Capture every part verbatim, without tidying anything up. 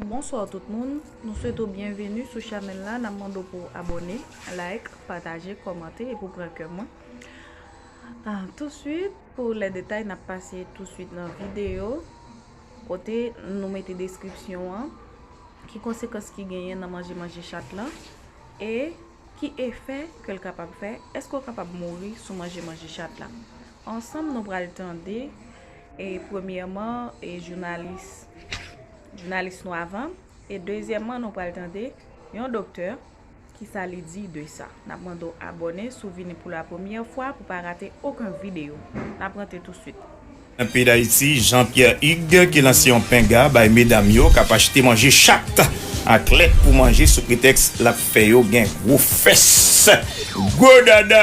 Bonswa tout moun, nou swete w byenveni sou chanèl la, n ap mande w pou w abòne, like, pataje, kòmante epi w pran kè mwen. Ah, touswit, pou lè detay, n ap pase touswit nan videyo kote nou mete deskripsyon an, ki konsekans ki genyen nan manje manje chat lan, e ki efè ke l kapab fè, èske w kapab mouri sou manje manje chat la? Ansanm, nou pral tande, e premyèman, e jounalis, jounalis nou avan, e dezyèmman, nou pral tande yon doktè, kisa li di de sa. N ap mande w abòne si w vini pou la premyè fwa pou pa rate okenn videyo. N ap rantre touswit. Nan peyi Dayiti, Jean Pierre Hugues ki lanse yon penga bay medam yo k ap achte manje chat ak lèt pou manje sou pretèks l ap fè yo gen gwo fès. Gwo dada!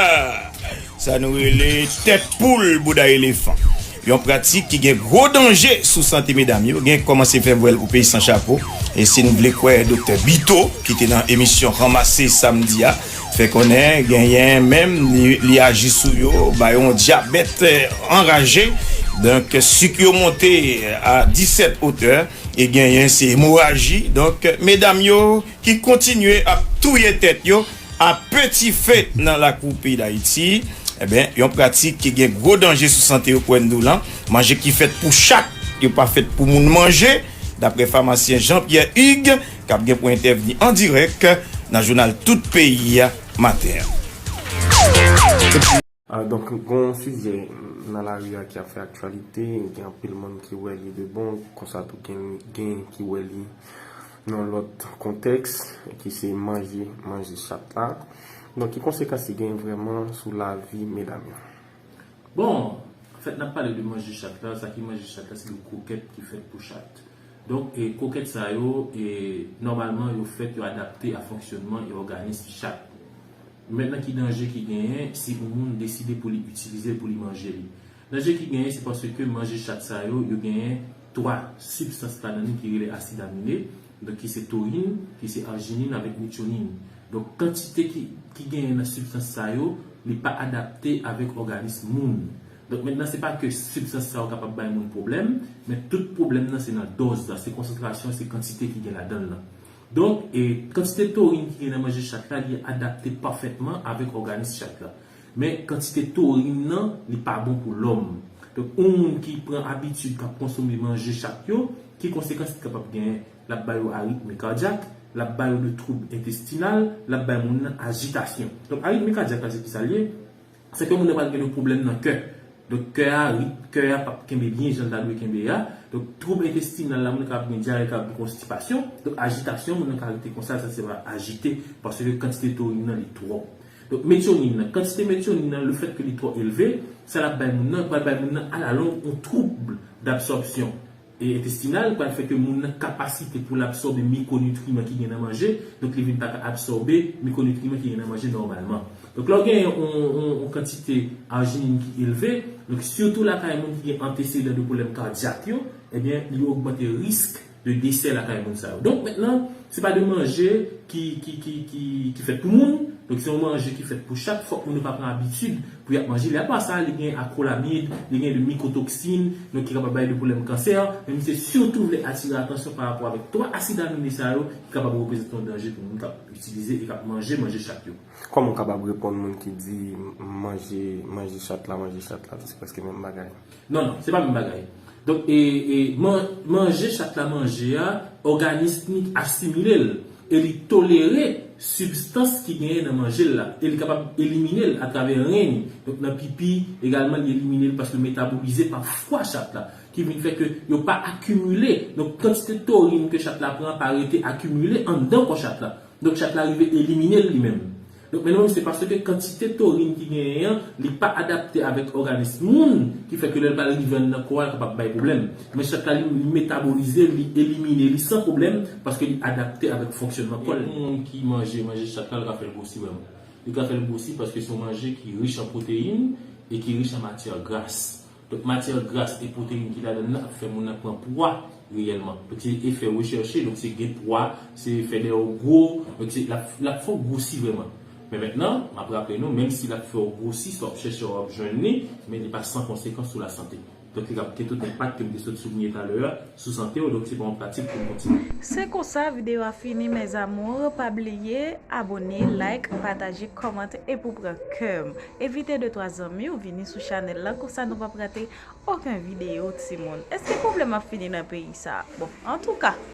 Sa nou rele tèt poul, bouda elefan. Yon pratik ki gen gwo danje sou sante medam yo, gen kòmanse fè vwèl pou peyi san chapo. E si n vle kwè Doktè Bito, ki te nan emisyon Ranmase samdi a, fè konnen genyen menm li, li aji sou yo, ba yo yon dyabèt, eh, anraje. Donk, sik yo monte a disèt otè e genyen se emoraji. Donk, medam yo ki kontinye ap touye tèt yo a peti fe nan lakou peyi Dayiti, enben, yon pratik ki gen gwo danje sou sante yo, kwè n di w lan. Manje ki fèt pou chat, yo pa fèt pou moun manje, daprè famasyen Jean Pierre Hugues, k ap gen pou entèvni an dirèk nan jounal Tout Peyi a maten an. Ah, donk, gon sijè nan lari a ki ap fè aktyalite, gen anpil moun ki wè li de bon, konsa tou gen, gen ki wè li nan lòt kontèks, ki se manje, manje chat la. Donk, ki konsekans li gen vrèman sou lavi medam yo? Bon, anfèt, n ap pale de manje chat la, sa ki manje chat la, se de kokèt ki fèt pou chat. Donk, e kokèt sa yo, e nòmalman, yo fèt, yo adapte a fonksyònman e òganis chat. Mentnan, ki danje ki genyen si yon moun deside pou li itilize l, pou li manje li? Danje ki genyen, se paske manje chat sa yo, yo genyen twa sibstans ladan li ki rele asid amine, donk ki se torin, ki se ajinin avèk metyonin. Donk, kantite ki, ki genyen nan sibstans sa yo, li pa adapte avèk òganis moun. Donk, mentnan, se pa ke sibstans sa yo kapab bay moun pwoblèm, men tout pwoblèm nan se nan dòz la, se konsantrasyon, se kantite ki gen ladan l lan. Donk, e kantite torin ki gen nan manje chat la, li adapte pafètman avèk òganis chat la. Men kantite torin nan, li pa bon pou lòm. Donk, yon moun ki pran abitid k ap konsome manje chat yo, ki konsekans li kapab genyen? L ap ba yo aritmi kadyak, l ap ba yo de twoub entestinal, l ap bay moun nan ajitasyon. Donk, aritmi kadyak la, se kisa l ye? Se ke moun nan pral gen de pwoblèm nan kè. Donk, kè a, ritm kè a p ap kenbe byen jan l ta dwe kenbe a. Donk, twoub entestinal la, moun nan kapab gen dyare, kapab gen konstipasyon. Donk, ajitasyon, moun nan ka rete konsa, sa se pa ajite, paske kantite torin nan, li twòp. Donk, metyonin nan, kantite metyonin nan, lefètke li twò elve, sa l ap bay moun nan, pral bay moun nan alalong yon twoub dabsòpsyon e entestinal, pral fè ke moun nan kapasite pou l absòbe mikonitriman ki gen nan manje, donk li vin pa ka absòbe mikonitriman ki gen nan manje nòmalman. Donk, lè w gen yon, yon, yon kantite ajinin ki elve, donk sitou lakay moun ki gen antesedan de pwoblèm kadyak yo, ebyen, li ogmante risk de desè lakay moun sa yo. Donk, mentnan, se pa de manje ki, ki, ki, ki, ki fèt pou moun, donk se yon manje ki fèt pou chat, fòk moun yo pa pran abitid pou y ap manje li. Apa sa, li gen akwolamid, li gen de mikotoksin, donk ki kapab bay de pwoblèm kansè, men misye sitou vle atire atansyon pa rapò avèk twa asid amine sa yo ki kapab reprezante yon danje pou moun k ap itilize e k ap manje manje chat yo. Kòman w kapab reponn moun ki di manje, manje chat la, manje chat la, se prèske menm bagay? Non, non, se pa menm bagay. Donk, e, e, man, manje chat la manje a, òganis li asimile l e li tolere sibstans ki genyen nan manje l la e li kapab elimine l atravè ren li. Donk, nan pipi, egalman, li elimine l paske l metabolize pa fwa chat la, ki vin fè ke yo pa akimile. Donk, kantite torin ke chat la pran pa rete akimile anndan kò chat la. Donk, chat la rive elimine l li menm. Donk, men non, se paske kantite torin ki genyen an, li pa adapte avèk òganis moun, ki fè ke lè l pral rive anndan kò a, l kapab bay pwoblèm. Men chat la, li, li metabolize l, li elimine li san pwoblèm, paske li adapte avèk fonksyònman kò l. Yon moun ki manje, manje chat la, l ka fè l gwosi vrèman. Li ka fè l gwosi paske se yon manje ki rich an pwoteyin e ki rich an matyè gras. Donk, matyè gras e pwoteyin ki ladan l nan ap fè moun nan pran pwa reyèlman. Donk, se efè rechèche, donk se gen pwa, se fè dèyè w gwo, donk se, l ap, l ap fè w gwosi vrèman. Men mentnan, m ap raple nou, menm si l ap fè w gwosi, sa w ap chèche a w ap jwenn li, men li pa san konsekans sou lasante. Donk, li kab gen tout enpak ke m te sot soulinye talè a sou sante w. Donk, se pa yon pratik pou n kontinye. Se konsa videyo a fini, mes amours. Pa bliye abone, like, pataje, kòmante e pou pran kè m. Envite de twa zanmi w vini sou chanèl la, konsa nou p ap rate okenn videyo, timoun. Èske pwoblèm ap fini nan peyi sa? Bon, antouka,